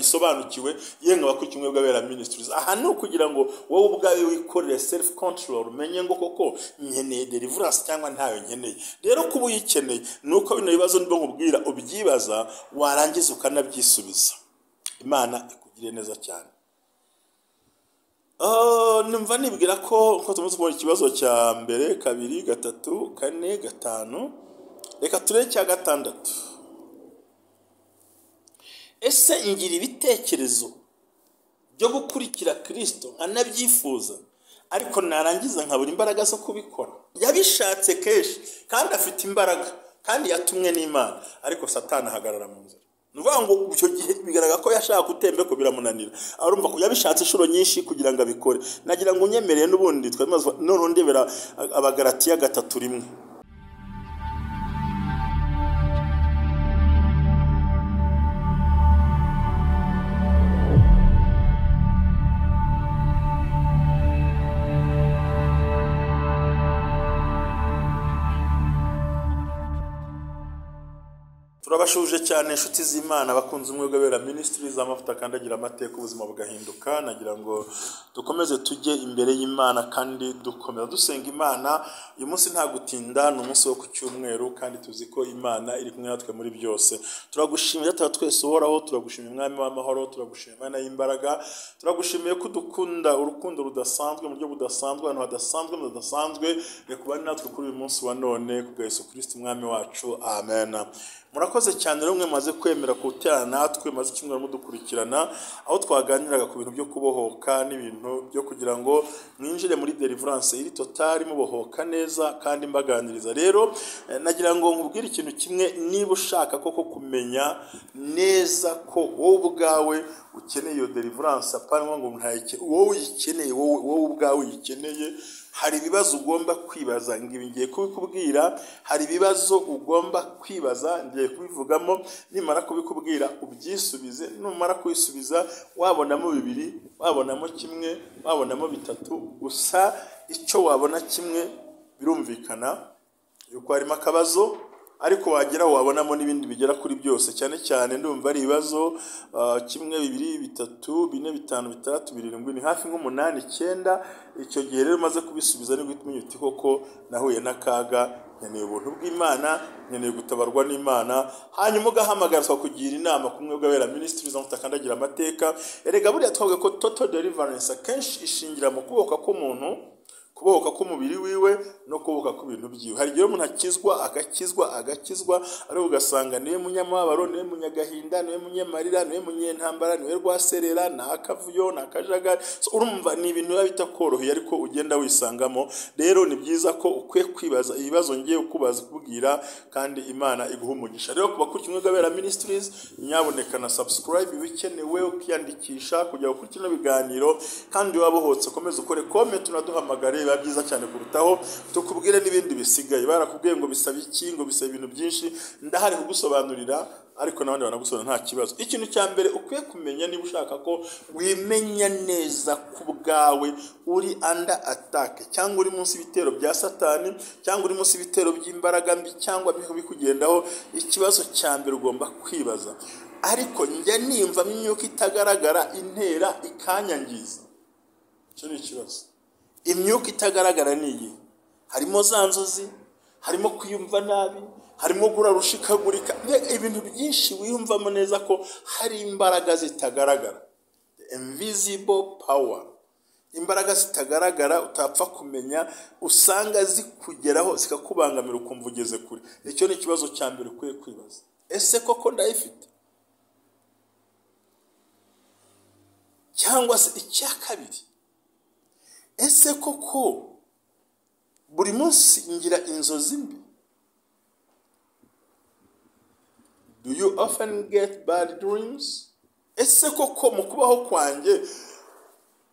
bagisobanukiwe, yemwe abakurikiye Ubumwe bw'Abera Ministries. Aha ni ukugira ngo wowe ubwawe wikorere self control, umenye ngo koko nkeneye deliverance cyangwa ntayo nkeneye. Rero kuba uyikeneye ni uko bino bibazo ndimo nkubwira ubyibaza, warangiza ukanabyisubiza. Imana ikugiriye neza cyane. Numva nibwira ko nko tumaze kubona ikibazo cya mbere, kabiri, gatatu, kane, gatanu, reka turebe icya gatandatu. Ese ngira ibitekerezo byo gukurikira Kristo nkanabyifuza, ariko narangiza nkabura imbaraga zo kubikora? Yabishatse kenshi kandi afite imbaraga kandi yatumwe n'Imana, ariko Satani ahagarara mu nzira. Ni ukuvuga ngo icyo gihe bigaragara ko yashaka gutemba ko biramunanira. Arumva ko yabishatse inshuro nyinshi kugira ngo abikore. Nagira ngo unyemerere n'ubundi twamaze none ndebera Abagalatiya 3:1. Turabashuje cyane inshuti z'Imana bakunze Ubumwe bw'Abera Ministries, amavuta akandagira amateka ubuzima bugahinduka. Nagira ngo dukomeze tujye imbere y'Imana kandi dukomeza dusenga Imana. Uyu munsi nta gutinda, ni umunsi wo ku cyumweru kandi tuzi ko Imana iri kumwe natwe muri byose. Turagushimira Data twese uhoraho, turagushimira Umwami w'amahoro, turagushimira Imana y'imbaraga, turagushimiye ko udukunda urukundo rudasanzwe mu buryo budasanzwe, ahantu hadasanzwe mu budasanzwe. Reka ubane natwe kuri uyu munsi wa none kubwa Yesu Kristo Umwami wacu, amen. Murakoze cyane rero mwe mumaze kwemera guterana natwe, maze icyumweru mudukurikirana, aho twaganiraga ku bintu byo kubohoka n'ibintu byo kugira ngo mwinjire muri deliverance iri totali, mubohoka neza kandi mbaganiriza. Rero nagira ngo nkubwire ikintu kimwe, niba ushaka koko kumenya neza ko wowe ubwawe ukeneye iyo deliverance, apana ngo wowe uyikeneye, wowe ubwawe uyikeneye, hari ibibazo ugomba kwibaza. Ngibi ngiye kubikubwira, hari ibibazo ugomba kwibaza, ngiye kubivugamo. Nimara kubikubwira ubyisubize, numara kwisubiza wabonamo bibiri, wabonamo kimwe, wabonamo bitatu, gusa icyo wabona kimwe birumvikana yuko harimo akabazo, ariko wagera wabonamo n'ibindi bigera kuri byose. Cyane cyane ndumva ari ibibazo kimwe, bibiri, bitatu, bine, bitanu, bitandatu, birindwi, ni hafi nk'umunani, 9. Icyo gihe rero umaze kubisubiza ni guhita umenya uti koko nahuye n'akaga, nkeneye ubuntu bw'Imana, nkeneye gutabarwa n'Imana. Hanyuma ugahamagara tukakugira inama ku Bumwe bw'Abera Ministries, aho utakandagira amateka. Erega buriya twavuga ko total deliverance akenshi ishingira mu kubohoka k'umuntu, kubohoka k'umubiri wiwe no kubohoka kw'ibintu byiwe. Hari igihe umuntu akizwa, agakizwa, agakizwa, ariko ugasanga niwe munyamabaro, niwe munyagahinda, niwe munyamarira, niwe munyentambara, niwe rwaserera, nta kavuyo, nta kajagari. So, urumva ni ibintu biba bitakoroheye ariko ugenda wisangamo. Rero ni byiza ko ukwiye kwibaza ibibazo ngiye kukubaza kubwira, kandi Imana iguha umugisha. Rero ku bakurikiye Ubumwe bw'Abera Ministries, nyaboneka na subscribe ibikenewe, ukiyandikisha kugira ngo ukurikire ibiganiro, kandi wabohotse ukomeze ukore comment, unaduhamagare, biba byiza cyane kurutaho, tukubwire n'ibindi bisigaye. Barakubwiye ngo bisaba iki, ngo bisaba ibintu byinshi, ndahari kugusobanurira, ariko n'abandi banagusobanurira nta kibazo. Ikintu cya mbere ukwiye kumenya niba ushaka ko wimenya neza ku bwawe uri under attack, cyangwa uri munsi y'ibitero bya Satani, cyangwa uri munsi y'ibitero by'imbaraga mbi, cyangwa bikugendaho, ikibazo cya mbere ugomba kwibaza, ariko njya nimvamo imyuka itagaragara intera ikanyangiza. Icyo ni ikibazo. Imyuka itagaragara ni iyi, harimo za nzozi, harimo kwiyumva nabi, harimo gurarushikagurika, ibintu byinshi wiyumvamo neza ko hari imbaraga zitagaragara, the invisible power, imbaraga zitagaragara utapfa kumenya, usanga zikugeraho zikakubangamira ukumva ugeze kure. Icyo ni ikibazo cya mbere ukwiye kwibaza, ese koko ndayifite? Cyangwa se icya kabiri, ese koko buri munsi ngira inzozi mbi? Do you often get bad dreams? Ese koko mu kubaho kwanjye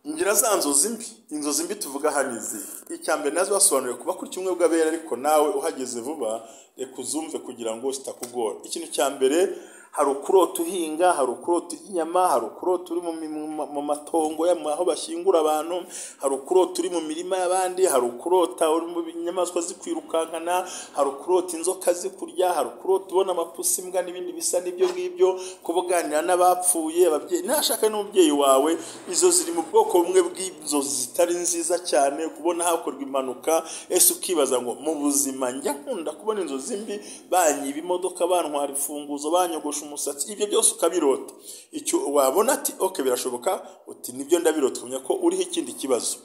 ngira za nzozi mbi? Inzozi mbi tuvuga hano izi. Icya mbere nazo basobanuriye kuba kuri kimwe bw'abera, ariko nawe uhageze vuba reka uzumve kugira ngo zitakugora. Ikintu cya mbere, Hari ukurota uhinga, hari ukurota urya inyama, hari ukurota uri mu matongo aho bashyingura abantu, hari ukurota uri mu mirima y'abandi, hari ukurota uri mu nyamaswa zikwirukankana, hari ukurota inzoka zikurya, hari ukurota ubona amapusi, imbwa n'ibindi bisa n'ibyo ngibyo, kubuganira n'abapfuye, ababyeyi nashaka n'umubyeyi wawe. Izo ziri mu bwoko bumwe bw'inzozi zitari nziza cyane, kubona hakorwa impanuka. Ese ukibaza ngo mu buzima njya nkunda kubona inzozi mbi, banyiba imodoka, bantwara imfunguzo, banyogosha umusatsi, ibyo byose ukabirota. Icyo wabona ati okay birashoboka, uti nibyo ndabirota, ukamenya ko uriho ikindi kibazo.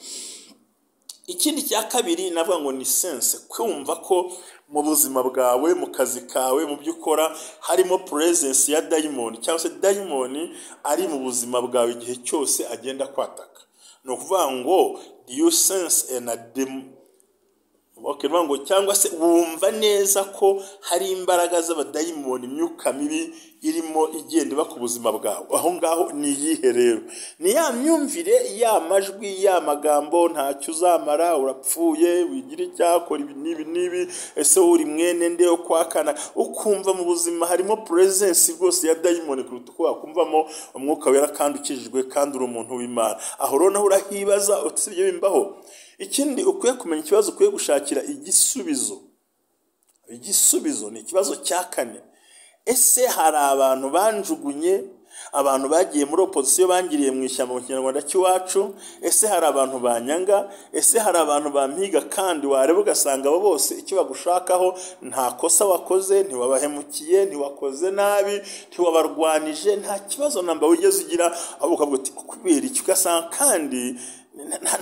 Ikindi cya kabiri navuga ngo ni sense, kumva ko mu buzima bwawe, mu kazi kawe, mu byo ukora harimo presence ya dayimoni, cyangwa se dayimoni ari mu buzima bwawe igihe cyose agenda kwataka. Ni ukuvuga ngo do you sense and okay, ngo cyangwa se wumva neza ko hari imbaraga z'abadayimoni, imyuka mibi irimo igenda iba ku buzima bwawe. Aho ngaho ni iyihe rero? Ni ya myumvire, ya majwi, ya magambo, ntacyo uzamara, urapfuye, wigira icyakora ibi n'ibi n'ibi, ese uri mwene nde yo kwakana. Ukumva mu buzima harimo presence rwose ya dayimoni kuruta uko wakumvamo umwuka wera kandi ukijijwe kandi uri umuntu w'Imana. Aho rero naho urahibaza uti ibyo bimbaho. Ikindi ukwiye kumenya, ikibazo ukwiye gushakira igisubizo, igisubizo ni ikibazo cya kane. Ese hari abantu banjugunye, abantu bagiye muri opposition bangiriye mu ishyamba mu Kinyarwanda cy'iwacu? Ese hari abantu banyanga? Ese hari abantu bampiga? Kandi wareba ugasanga abo bose icyo bagushakaho nta kosa wakoze, ntiwabahemukiye, ntiwakoze nabi, ntiwabarwanije, nta kibazo namba wigeze ugira, ahubwo ukavuga uti kubera iki? Ugasanga kandi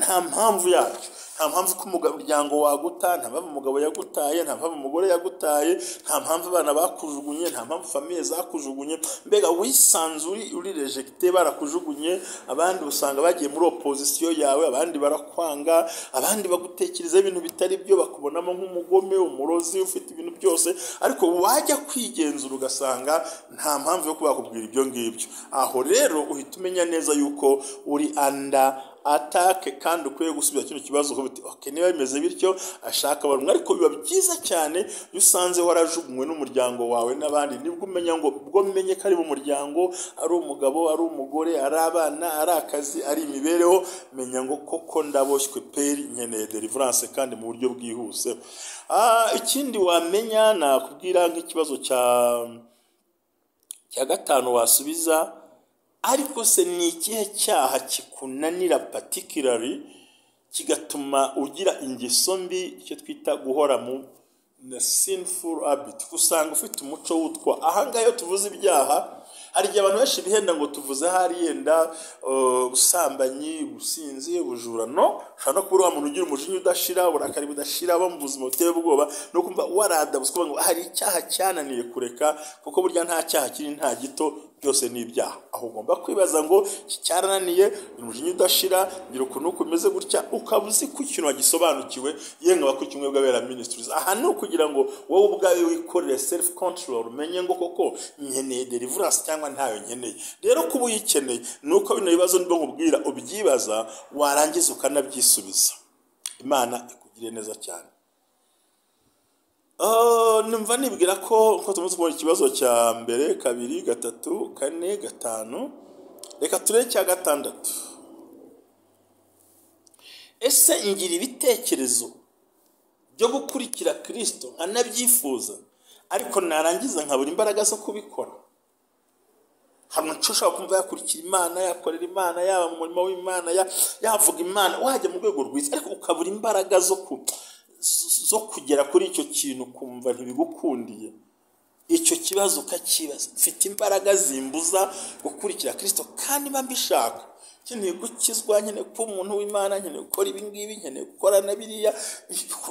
nta mpamvu yacyo, nta mpamvu ko umuryango waguta, nta mpamvu umugabo yagutaye, nta mpamvu umugore yagutaye, nta mpamvu abana bakujugunye, nta mpamvu famille zakujugunye. Mbega wisanzuri uri rejecté, barakujugunye, abandi usanga bagiye muri opposition yawe, abandi barakwanga, abandi bagutekereza ibintu bitari byo, bakubonamo nk'umugome, umurozi, ufite ibintu byose, ariko wajya kwigenzura ugasanga nta mpamvu yo kuba bakubwira ibyo ngibyo. Aho rero uhita umenya neza yuko uri under attack kandi ukwiye gusubiza kino kibazo uko biti okay, niba bimeze bityo ashaka barumwe. Ariko biba byiza cyane iyo usanze warajugunywe n'umuryango wawe n'abandi, nibwo umenya ngo ubwo menye ko ari mu muryango, ari umugabo, ari umugore, ari abana, ari akazi, ari imibereho, menya ngo koko ndaboshywe peri, nkeneye deliverance kandi mu buryo bwihuse. Ikindi wamenya nakubwira nk'ikibazo cya gatanu wasubiza, ariko se ni ikihe cyaha kikunanira particularly kigatuma ugira ingeso mbi, icyo twita guhora mu sinful habit, usanga ufite umuco wutwa. Aha ngaha iyo tuvuze ibyaha hari igihe abantu benshi bihenda ngo tuvuze hari yenda ubusambanyi, ubusinzi, ubujura. No ushobora no kuba uri wa muntu ugira umujinya udashira, uburakari budashira, aba mu buzima buteye ubwoba, no kumva waradabuswe ngo hari icyaha cyananiye kureka, kuko burya nta cyaha kiri nta gito, byose ni ibyaha. Aho ugomba kwibaza ngo iki cyarananiye, umujinya udashira, ngira ukuntu kumeze gutya, ukaba uzi ko ikintu wagisobanukiwe. Yenga abakurikiye Ubumwe bw'Abera Ministries, aha ni ukugira ngo wowe ubwawe wikorere self control, umenye ngo koko nkeneye deliverance cyangwa ntayo nkeneye. Rero kuba uyikeneye ni uko bino bibazo ndimo nkubwira ubyibaza, warangiza ukanabyisubiza. Imana ikugiriye neza cyane. Numva nibwira ko nko tumaze kubona ikibazo cya mbere, kabiri, gatatu, kane, gatanu, reka turebe cya gatandatu. Ese ngira ibitekerezo byo gukurikira Kristo nkanabyifuza, ariko narangiza nkabura imbaraga zo kubikora? Hari umuco ushobora kumva yakurikira Imana, yakorera Imana, yaba mu murimo w'Imana, yavuga Imana, wajya mu rwego rwiza, ariko ukabura imbaraga zo kugera kuri icyo kintu, kumva ntibigukundiye. Icyo kibazo ukakibaza, mfite imbaraga zimbuza gukurikira Kristo kandi mba mbishaka, nkeneye gukizwa, nkeneye kuba umuntu w'Imana, nkeneye gukora ibi ngibi, nkeneye gukora na biriya,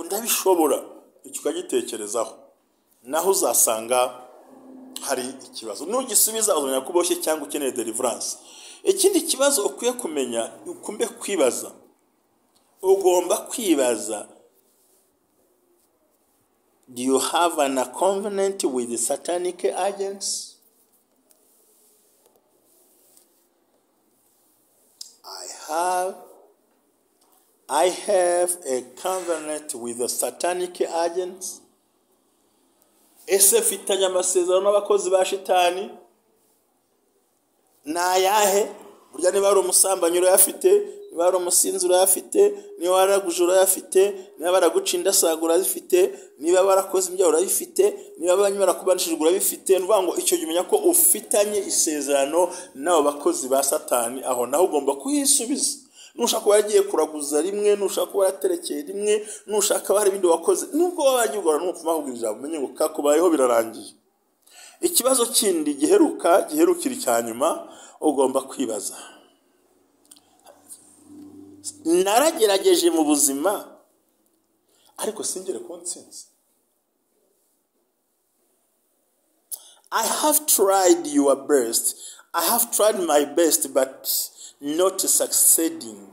ndabishobora. Icyo ukagitekerezaho, naho uzasanga hari ikibazo. Nugisubiza uzamenya ko uboshye cyangwa ukeneye deliverance. Ikindi kibazo ukwiye kumenya, ukumbe kwibaza, ugomba kwibaza, do you have an covenant with the satanic agents? I have a covenant with the satanic agents. Ese mfitanye amasezerano n'abakozi ba shitani? Ni ayahe? Burya niba ari umusambanyi urayafite, niba ari umusinzi urayafite, niba waraguje urayafite, niba baraguca indasago urayafite, niba barakoze ibyaha urayifite, niba barakubanishijwe urabifite. Ni ukuvuga ngo icyo gihe umenya ko ufitanye isezerano n'abo bakozi ba Satani, aho naho ugomba kuhisubiza. Nushaka kuba yaragiye kuraguza rimwe, nushaka kuba yaraterekeye rimwe, nushaka hari ibindi wakoze, nubwo waba wagiye ugorana n'umupfumu akubwira ijambo, umenye ngo kakubayeho birarangiye. Ikibazo kindi giheruka, giherukira icya nyuma, ugomba kwibaza: naragerageje mu buzima ariko singere ku ntsinzi. I have tried your best, I have tried my best but not succeeding.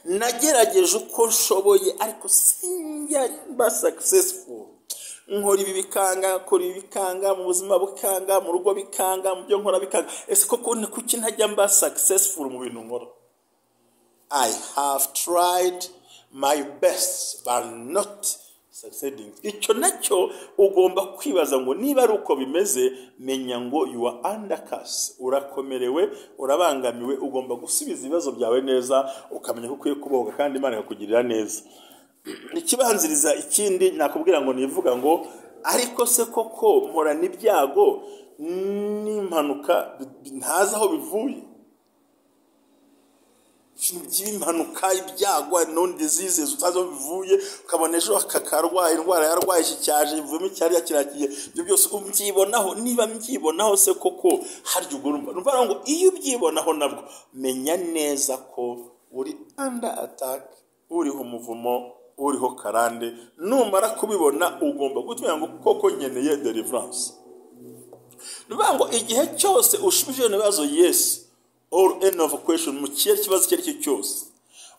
Nagerageje uko nshoboye ariko sinjya mba successful. Nkora ibi bikanga, nkora ibi bikanga, mu buzima bukanga, mu rugo bikanga, mu byo nkora bikanga. Ese koko kuki ntajya mba successful mu bintu nkora? I have tried my best but not succeeding. Icyo nacyo ugomba kwibaza ngo niba ari uko bimeze, menya ngo you are under curse, urakomerewe, urabangamiwe, ugomba gusubiza ibibazo byawe neza, ukamenya ko ukwiye kubohoka kandi Imana ikakugirira neza. Ikibanziriza ikindi nakubwira ngo nivuga ngo ariko se koko mporana ibyago n'impanuka ntazi aho bivuye, by'impanuka, ibyago, non diseases utazi aho bivuye, ukabona ejo kakarwaye indwara yarwaye iki cyaje ivuyemo icyariya kirakiye, ibyo byose ubyibonaho. Niba mbyibonaho se koko harya ubwo urumva ngo iyo ubyibonaho nabwo menya neza ko uri under attack, uriho umuvumo, uriho karande. Numara kubibona ugomba gutumira ngo koko nkeneye deliverance. Ni ukuvuga ngo igihe cyose ushubije ibibazo yes or any of question mu kihe kibazo icyo ari cyo cyose,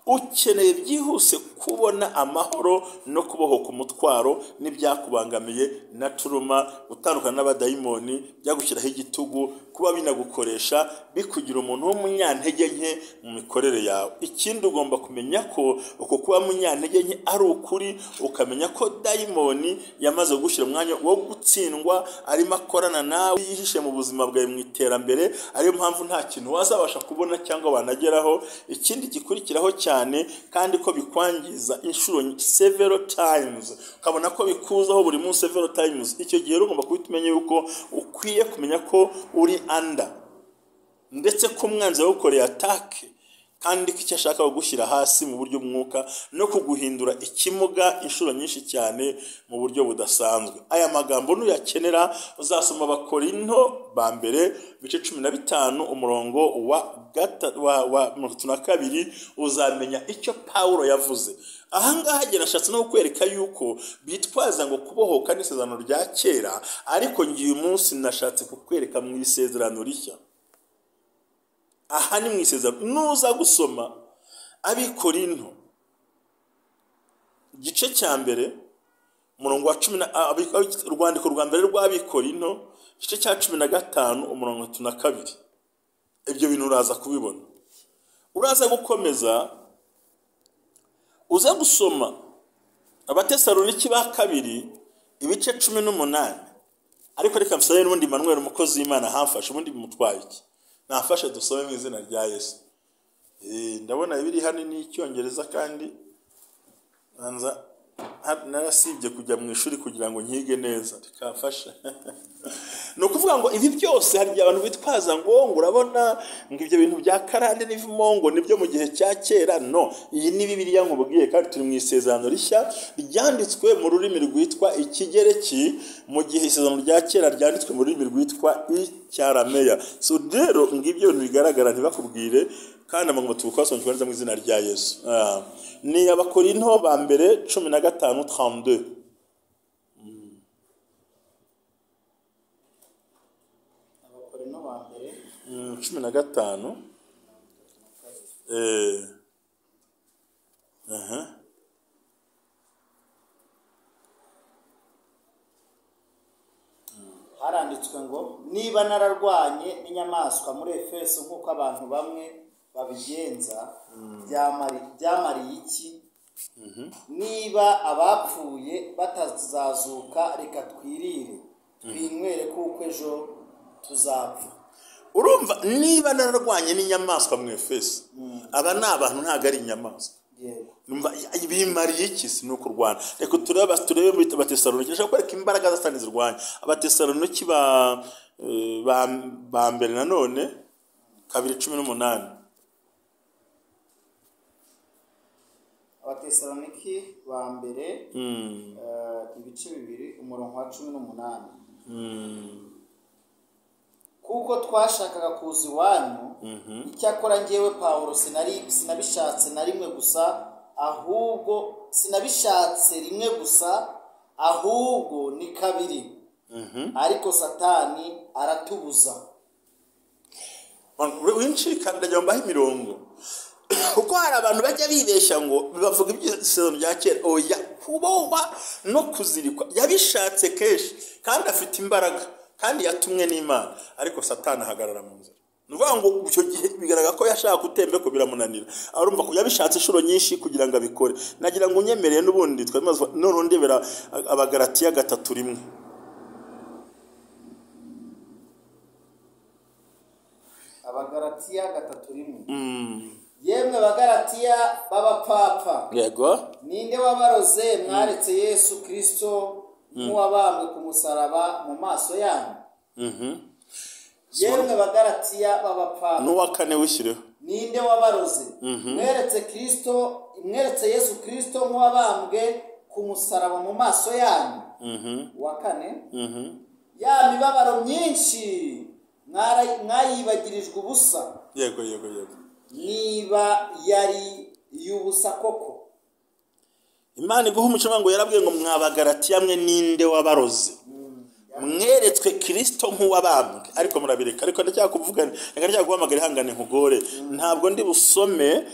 ukeneye byihuse kubona amahoro no kubohoka umutwaro n'ibyakubangamiye na turuma, gutandukana n'abadayimoni, byagushyiraho igitugu, kuba binagukoresha bikugira umuntu w'umunyantege nke mu mikorere yawe. Ikindi ugomba kumenya ko uko kuba munyantege nke ari ukuri, ukamenya ko dayimoni yamaze kugushyira umwanya wo gutsindwa, arimo akorana nawe, yihishe mu buzima bwawe mu iterambere, ariyo mpamvu nta kintu wazabasha kubona cyangwa wanageraho. Ikindi gikurikiraho cyane kandi ko bikwangiza inshuro several times, ukabona ko bikuzaho buri munsi several times, icyo gihe ugomba guhita umenya yuko ukwiye kumenya ko uri under, ndetse ko umwanzi yawukoreye attack, kandi ko icyo ashaka kugushyira hasi mu buryo bw'umwuka no kuguhindura ikimuga inshuro nyinshi cyane mu buryo budasanzwe. Aya magambo nuyakenera uzasoma Abakorinto ba mbere ibice 15 umurongo wa 32, uzamenya icyo Pawulo yavuze. Ahangaha njye nashatse no kukwereka yuko bitwaza ngo kubohoka n'isezerano rya kera, ariko ngiye uyu munsi nashatse kukwereka mu isezerano rishya. Aha ni mu isezerano. Nuza gusoma Abikorinto igice cya mbere umurongo wa 10, urwandiko rwa mbere rw'Abikorinto igice cya 15 umurongo wa 32, ibyo bintu uraza kubibona. Uraza gukomeza uza gusoma Abatesaloniki ba kabiri ibice 18, ariko reka msabe n'ubundi Manuel umukozi w'Imana hamfashe, ubundi bimutwaye iki? Nafashe dusome mu izina rya Yesu. Ndabona biri hano ni Icyongereza kandi nza narasibye kujya mu ishuri kugira ngo nkige neza, rikafasha. Ni ukuvuga ngo ibi byose hari igihe abantu bitwaza ngo urabona ngo ibyo bintu bya karande n'ivimongo nibyo mu gihe cya kera. No, iyi ni Bibiliya nkubwiye, kandi turi mu isezerano rishya ryanditswe mu rurimi rwitwa Ikigereki, mu gihe isezerano rya kera ryanditswe mu rurimi rwitwa Icyarameya. So rero ngibyo bintu bigaragara ntibakubwire, kandi amagambo tubukwasonjwe neza mu izina rya Yesu. Ni Abakorinto ba mbere 15:32. Abakorinto ba mbere 15. Haranditswe ngo niba nararwanye n'inyamaswa muri Efeso nk'uko abantu bamwe babigenza, byamariye iki? Niba abapfuye batazazuka, reka twirire twinywere kuko ejo tuzapfa. Urumva niba nararwanye n'inyamaswa mu Efeso, aba ni abantu ntabwo ari inyamaswa. Numva bimariye iki si nuko urwana. Reka turebe muri Abatesalonike, ndashaka kwereka imbaraga za Satani zirwanya. Abatesalonike ba mbere nanone 2:18. Abatesaloniki ba mbere ibice 2 umurongo wa 18. Kuko twashakaga kuza iwanyu, icyakora njyewe Pawulo sinabishatse na rimwe gusa, ahubwo sinabishatse rimwe gusa, ahubwo ni kabiri. Ariko Satani aratubuza. Wincika ndagira mbahe imirongo, kuko hari abantu bajya bibeshya ngo bavuga iby'isezerano rya kera. Oya, kubohwa no kuzirikwa yabishatse kenshi kandi afite imbaraga kandi yatumwe n'Imana, ariko Satani ahagarara mu nzira. Ni ukuvuga ngo icyo gihe bigaragara ko yashaka gutembe ko biramunanira. Arumva ko yabishatse inshuro nyinshi kugira ngo abikore. Nagira ngo unyemereye n'ubundi twamaze none ndebera Abagalatiya 3:1. Abagalatiya 3:1. Yemwe Bagalatiya b'abapfapfa, yego, ninde wabaroze mwaretse Yesu Kristo nk'uwabambwe ku musaraba mu maso yanyu? Yemwe Bagalatiya b'abapfapfa, n'uwa kane wishyireho, ninde wabaroze mweretse Kristo, mweretse Yesu Kristo nk'uwabambwe ku musaraba mu maso yanyu? Uwa kane, ya mibabaro myinshi mwayibagirijwe ubusa. Yego yego yego, niba yari y'ubusa koko. Imana iguha umuco ngo yarabwiye ngo mwabagalatiya mwe ninde wabaroze mweretswe Kristo nk'uwabambwe, ariko murabireka. Ariko ndacyakuvuga, ndacyaguhamagara ihangane nkugore. Ntabwo ndi busome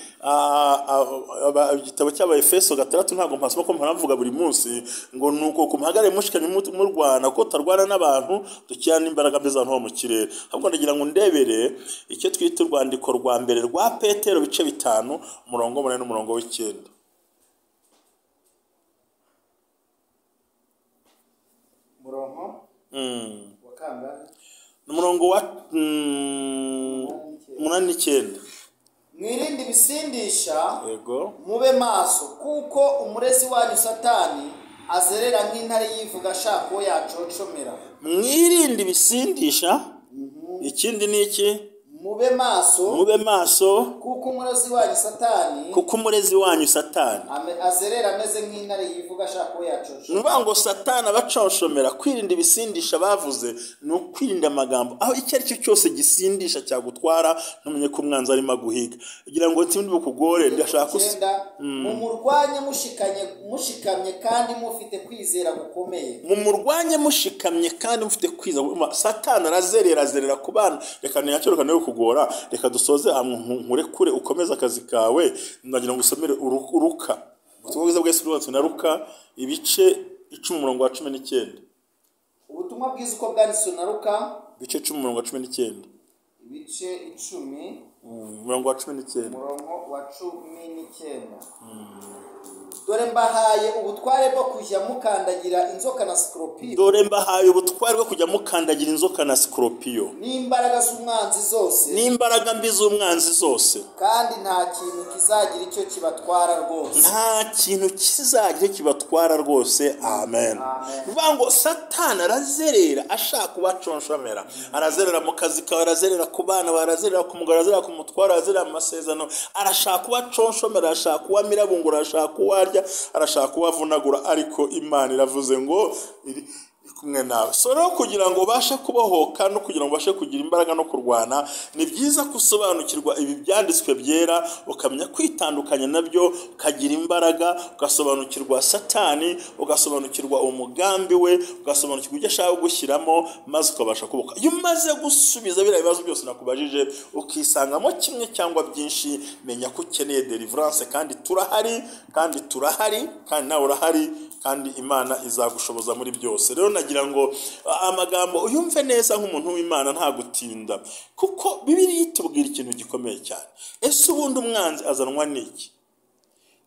igitabo cy'Abaefeso 6, ntabwo mpasoma ko mparavuga buri munsi ngo nuko kumuhagare mushikanye murwana ko tarwana n'abantu dukira n'imbaraga mbi z'abantu bo mu kirere. Ahubwo ndagira ngo ndebere icyo twita urwandiko rwa mbere rwa Petero bice 5 umurongo 8 n'umurongo w'9. Murongo umurongo wa 8 n'9. Mwirinde ibisindisha, yego, mube maso, kuko umurezi wanyu Satani azerera nk'intare yivuga ashaka uwo yacocomera. Mwirinde ibisindisha, ikindi ni iki? Mube maso, mube maso, kuko umurezi wanyu Satani, kuko umurezi wanyu Satani azerera ameze nk'intare yivuga ashaka uwo yacocomera. Nuvuga ngo Satani abaconshomera. Kwirinda ibisindisha bavuze ni ukwirinda amagambo aho icyo ari cyo cyose gisindisha cyagutwara, ntumenye ko umwanzi arimo aguhiga. Kugira ngo ntindi bukugore, ndashaka mumurwanye mushikamye kandi mufite kwizera gukomeye. Mumurwanye mushikamye kandi mufite kwizera. Satani arazerera, azerera ku bana. Reka ntiyacyoruka nawe kugora, reka dusoze nkurekure ukomeze akazi kawe. Ndagira ngo usomere Luka, ubutumwa bwiza bwa Yesu bwanditswe na Luka ibice 10 umurongo wa 19. Ubutumwa bwiza uko bwanditswe na Luka ibice 10 umurongo wa 19. Ibice 10 umurongo wa 19. Umurongo wa 19. Dore mbahaye ubutware bwo kujya mukandagira inzoka na sikoropiyo. Dore mbahaye ubutware bwo kujya mukandagira inzoka na sikoropiyo, n'imbaraga z'umwanzi zose, n'imbaraga mbi z'umwanzi zose, kandi nta kintu kizagira icyo kibatwara rwose. Nta kintu kizagira kibatwara rwose. Amen. Bivuga ngo Satani arazerera ashaka kubaconshomera. Arazerera mu kazi kawe, arazerera ku bana, arazerera ku mugabo, arazerera ku mutwaro, arazerera mu masezerano, arashaka kubaconshomera, arashaka kubamirabungura, arashaka kubarya, arashaka kubavunagura. Ariko Imana iravuze ngo iri kumwe nawe. So rero kugira ngo ubashe kubohoka no kugira ngo ubashe kugira imbaraga no kurwana, ni byiza gusobanukirwa ibi byanditswe byera, ukamenya kwitandukanya nabyo, ukagira imbaraga, ugasobanukirwa Satani, ugasobanukirwa umugambi we, ugasobanukirwa ibyo ashaka gushyiramo, maze ukabasha kuboka. Iyo umaze gusubiza biriya bibazo byose nakubajije, ukisangamo kimwe cyangwa byinshi, menya ko ukeneye deliverance, kandi turahari, kandi turahari, kandi nawe urahari, kandi Imana izagushoboza muri byose. Rero nagira ngo amagambo uyumve neza nk'umuntu w'Imana nta gutinda, kuko Bibiliya itubwira ikintu gikomeye cyane. Ese ubundi umwanzi azanwa n'iki?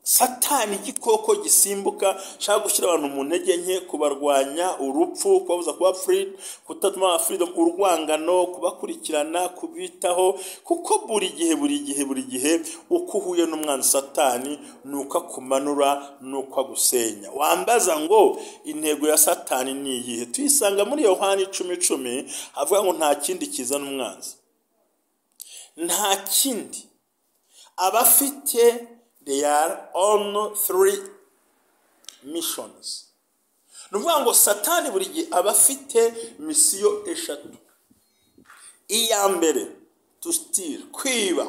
Satani igikoko gisimbuka, shaka gushyira abantu mu ntege nke, kubarwanya, urupfu, kubabuza kuba free, kutatuma freedom, urwangano, kubakurikirana, kubitaho, kuko buri gihe buri gihe buri gihe uko uhuye n'umwanzi Satani nuko akumanura, nuko agusenya. Wambaza ngo intego ya Satani ni iyihe? Tuyisanga muri Yohani 10:10, avuga ngo nta kindi kizana umwanzi, nta kindi abafite. They are on 3 missions. Ni ukuvuga ngo Satani buri gihe aba afite misiyo 3. Iya mbere, to steal, kwiba.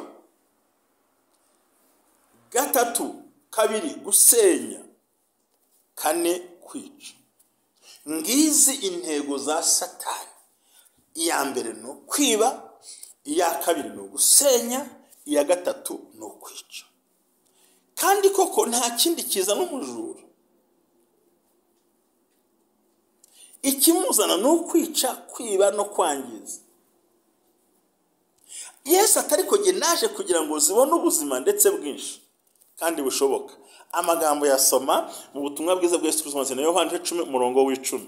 3, 2, gusenya. 4, kwica. Ngizi intego za Satani. Iya mbere ni ukwiba, iya kabiri ni ugusenya, iya gatatu ni ukwica. Kandi koko nta kindi kiza n'umujura. Ikimuzana ni ukwica, kwiba no kwangiza. Yesu atari ko naje kugira ngo zibone ubuzima ndetse bwinshi kandi bushoboka. Amagambo yasoma mu butumwa bwiza bwa Yesu Kristo na Yohana 10:10.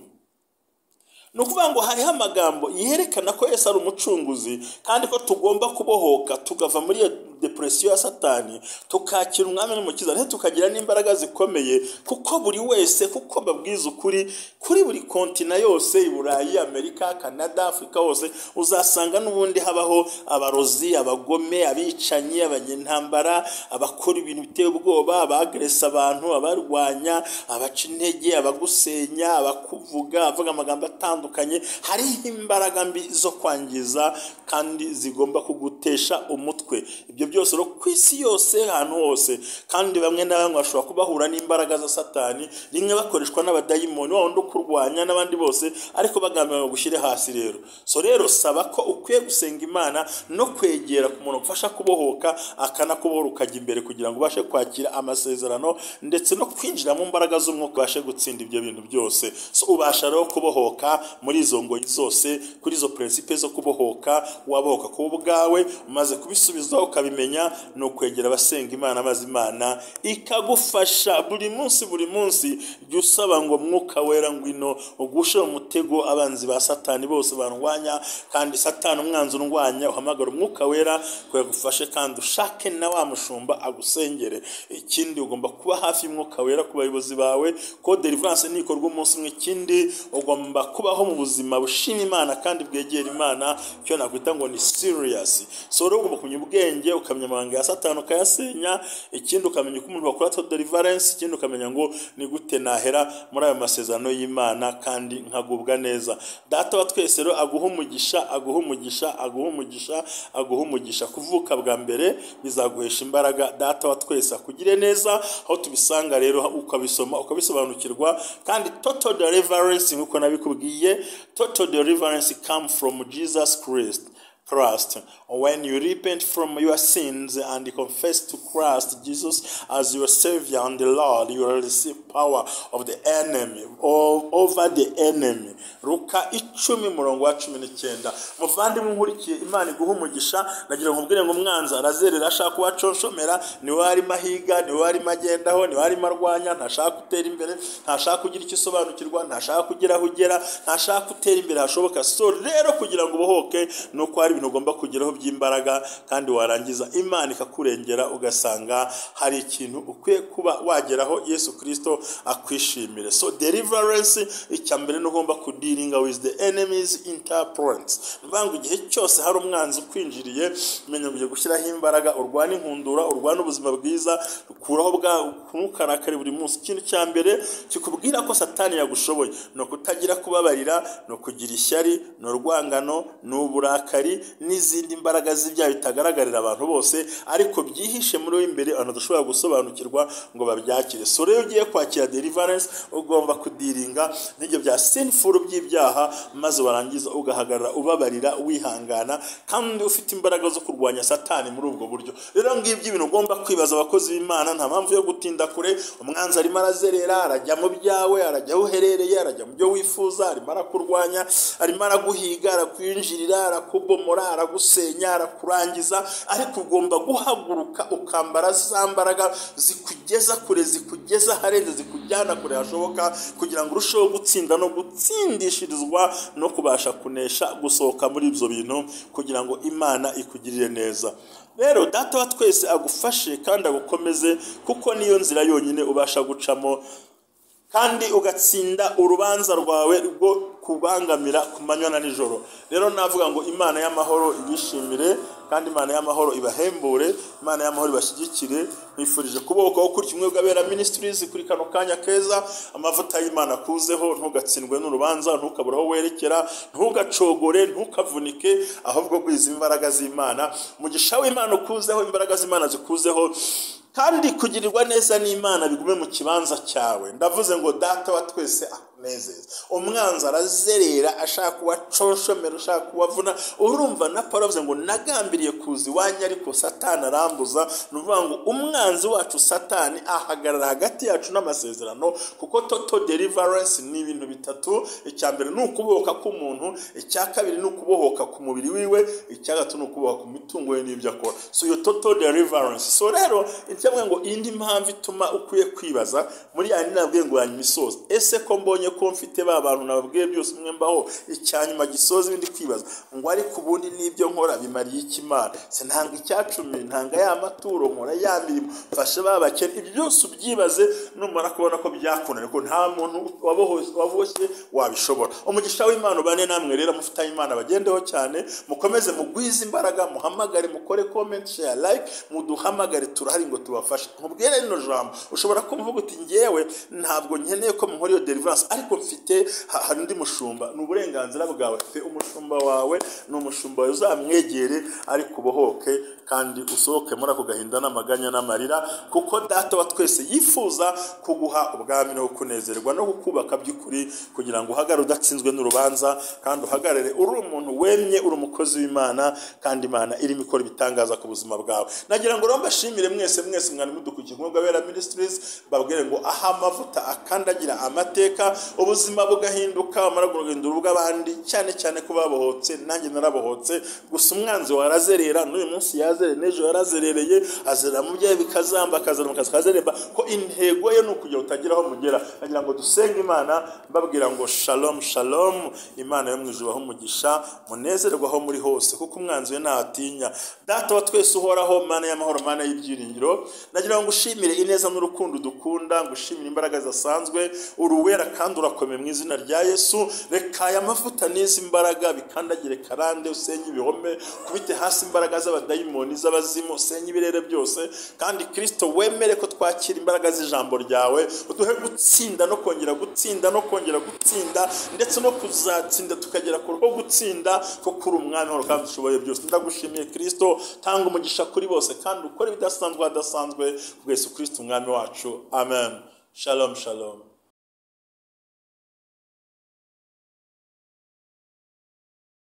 Ni ukuvuga ngo hariho amagambo yerekana ko Yesu ari umucunguzi kandi ko tugomba kubohoka tugava muri iyo depression ya Satani, tukakira umwami n'umukiza, ndetse tukagira n'imbaraga zikomeye, kuko buri wese, kuko babwiza ukuri kuri buri kontina yose, i Burayi, Amerika, Canada, Afrika hose, uzasanga n'ubundi habaho abarozi, abagome, abicanyi, abanyentambara, abakora ibintu biteye ubwoba, abagresa abantu, abarwanya, abaca intege, abagusenya, abakuvuga, avuga amagambo atandukanye. Hariho imbaraga mbi zo kwangiza kandi zigomba kugutesha umutwe. Ibyo byose ro kwisi yose, ahantu hose. Kandi bamwe na bamwe bashobora kubahura n'imbaraga za Satani, rimwe bakoreshwa n'abadayimoni wa wundi kurwanya n'abandi bose, ariko bagambira ngo gushyire hasi. Rero so rero saba ko ukwiye gusenga Imana no kwegera ku muntu ufasha kubohoka, akanakubohora ukajya imbere kugira ngo ubashe kwakira amasezerano ndetse no kwinjira mu mbaraga z'umwuka, ubashe gutsinda ibyo bintu byose. So ubasha rero kubohoka muri izo ngoyi zose, kuri izo principe zo kubohoka, wabohoka ku bwawe umaze kubisubiza ukabimenya, ni ukwegera abasenga Imana maze Imana ikagufasha buri munsi buri munsi. Jya usaba ngo Mwuka Wera ngwino ugushe mu mutego abanzi ba Satani bose barwanya, kandi Satani umwanzi urwanya, uhamagara Umwuka Wera kuyagufashe, kandi ushake na wa mushumba agusengere. Ikindi ugomba kuba hafi y'Umwuka Wera ku bayobozi bawe, ko deliverance nikorwa umunsi umwe. Ikindi ugomba kubaho mu buzima bushima Imana kandi bwegera Imana, cyo nakwita ngo ni serious. So rero ugomba kumenya ubwenge, ukamenya amabanga ya Satani ukayasenya. Ikindi ukamenya uko umuntu bakora deliverance. Ikindi ukamenya ngo ni gute nahera muri ayo masezerano y'Imana kandi nkagubwa neza. Data wa twese rero aguha umugisha, aguha umugisha, aguha umugisha, aguha umugisha. Kuvuka bwa mbere bizaguhesha imbaraga. Data wa twese akugire neza. Aho tubisanga rero ukabisoma ukabisobanukirwa. Kandi total deliverance, nkuko nabikubwiye, total deliverance come from Jesus Christ. When you repent from your sins and confess to Christ Jesus as your Savior and the Lord, you will receive power of the enemy, over the enemy. Luka 10:19. Muvandimwe nkurikiye, Imana iguha umugisha. Nagira ngo nkubwire ngo umwanzi arazerera, ashaka kubaconshomera, niwe ari mahiga, niwe ari magendaho, niwe ari marwanya, ntashaka gutera imbere, ntashaka kugira icyo usobanukirwa, ntashaka kugira aho ugera, ntashaka gutera imbere hashoboka. So rero kugira ngo ubohoke nuko hari ibintu ugomba kugeraho by'imbaraga, kandi warangiza Imana ikakurengera, ugasanga hari ikintu ukwiye kuba wageraho Yesu Kristo akwishimire. So deliverance, icya mbere ni ugomba kudealinga with the enemies interference. Mvango igihe cyose hari umwanzi ukwinjiriye, menya ugiye gushyiraho imbaraga, urwana inkundura, urwana ubuzima bwiza, ukuraho bwa ntukarakare buri munsi. Ikintu cya mbere kikubwira ko Satani yagushoboye no kutagira kubabarira, no kugira ishyari, no rwangano, no uburakari n'izindi mbaraga z'ibyaha bitagaragarira abantu bose, ariko byihishe muri we imbere, abantu badashobora gusobanukirwa ngo babyakire. So rero ugiye kwakira deliverance, ugomba kudiringa n'ibyo bya sinful by'ibyaha, maze warangiza ugahagarara ubabarira, wihangana, kandi ufite imbaraga zo kurwanya Satani muri ubwo buryo. Rero ngibyo ibintu ugomba kwibaza abakozi b'Imana, nta mpamvu yo gutinda kure. Umwanzi arimo arazerera, arajya mu byawe, arajya aho uherereye, arajya mu byo wifuza, arimo arakurwanya, arimo araguhiga, arakwinjirira, arakubomora, Arabomora, aragusenya, arakurangiza, ariko ugomba guhaguruka ukambara za mbaraga zikugeza kure, zikugeza harenze, zikujyana kure hashoboka, kugira ngo urusheho gutsinda no gutsindishirizwa no kubasha kunesha gusohoka muri ibyo bintu, kugira ngo Imana ikugirire neza. Rero Data wa twese agufashe kandi agukomeze, kuko niyo nzira yonyine ubasha gucamo kandi ugatsinda urubanza rwawe rwo kubangamira ku manywa na nijoro. Rero navuga ngo Imana y'amahoro ibishimire, kandi Imana y'amahoro ibahembure, Imana y'amahoro ibashyigikire. Nkwifurije kubohoka kuri kimwe bw'Abera Ministries kuri kano kanya keza. Amavuta y'Imana akuzeho, ntugatsindwe n'urubanza, ntukabure aho werekera, ntugacogore, ntukavunike, ahubwo gwiza imbaraga z'Imana. Umugisha w'Imana ukuzeho, imbaraga z'Imana zikuzeho, kandi kugirirwa neza n'Imana bigume mu kibanza cyawe. Ndavuze ngo Data wa twese akunezeza. Umwanzi arazerera ashaka kubaconshomera, ashaka kubavuna. Urumva na Paulo avuze ngo nagambiriye kuza iwanyu ariko Satani arambuza. Ni ukuvuga ngo umwanzi wacu Satani ahagarara hagati yacu n'amasezerano, kuko total deliverance ni ibintu bitatu. Icya mbere ni ukubohoka k'umuntu, icya kabiri ni ukubohoka ku mubiri wiwe, icya gatatu ni ukubohoka ku mitungo ye n'ibyo akora. So iyo total deliverance. So rero cyangwa ngo indi mpamvu ituma ukwiye kwibaza muri ya nabwiye ngo yanyuma isoza, ese ko mbonye ko mfite ba bantu nababwiye byose umwe mbaho icyanyuma gisoza ibindi kwibaza ngo ariko ubundi n'ibyo nkora bimariye iki Imana? Se ntanga icyacumi, ntanga ya maturo, nkora ya mirimo, mfashe ba bakene. Ibyo byose ubyibaze, numara kubona ko byakunaniye, ko nta muntu waboshye wabishobora. Umugisha w'Imana ubane namwe. Rero amavuta y'Imana bagendeho cyane, mukomeze mugwize imbaraga, muhamagare, mukore comment, share, like, muduhamagare, turahari ngo tubafashe. Nkubwire rino jambo, ushobora kumvuga uti ngewe ntabwo nkeneye ko munkora iyo deliverance, ariko mfite hari undi mushumba. Ni uburenganzira bwawe pe, umushumba wawe ni umushumba wawe, uzamwegere ariko ubohoke kandi usohoke muri ako gahinda n'amaganya n'amarira, kuko Data wa twese yifuza kuguha ubwami no kunezerwa no kukubaka by'ukuri, kugira ngo uhagarare udatsinzwe n'urubanza, kandi uhagarare uri umuntu wemye, uri umukozi w'Imana, kandi Imana irimo ikora ibitangaza ku buzima bwawe. Nagira ngo rero mbashimire mwese mwese mwari mudukurikiye ku Bw'Abera Ministries, babwire ngo aha amavuta akandagira amateka, ubuzima bugahinduka, amara guhindura ubw'abandi, cyane cyane ko babohotse. Nanjye narabohotse, gusa umwanzi warazerera, n'uyu munsi yazereye, n'ejo yarazerereye, azerera mu byawe bikazamba, akazera mu kazi kazeremba, ko intego ye ni ukugira utagira aho mugera. Nagira ngo dusenge Imana, mbabwira ngo shalom shalom, Imana yo mu ijuru ibahe umugisha, munezerwe aho muri hose, kuko umwanzi we ntatinya. Data wa twese uhoraho, Mana y'amahoro, Mana y'ibyiringiro, nagira ngo ngushimire ineza n'urukundo dukunda, ngushimire imbaraga zidasanzwe, uruwera kandi urakomeye mu izina rya Yesu. Reka aya mavuta n'izi mbaraga bikandagire karande, usenye ibihome, kubite hasi imbaraga z'abadayimoni, z'abazimu, usenye ibirere byose, kandi Kristo wemere ko twakira imbaraga z'ijambo ryawe, uduhe gutsinda no kongera gutsinda no kongera gutsinda, ndetse no kuzatsinda tukagera ku rwo gutsinda, kuko uri umwami w'amahoro kandi ushoboye byose. Ndagushimiye Kristo, tanga umugisha kuri bose kandi ukore ibidasanzwe hadasanzwe, ku Yesu Kristo umwami wacu. Amen. Shalom shalom.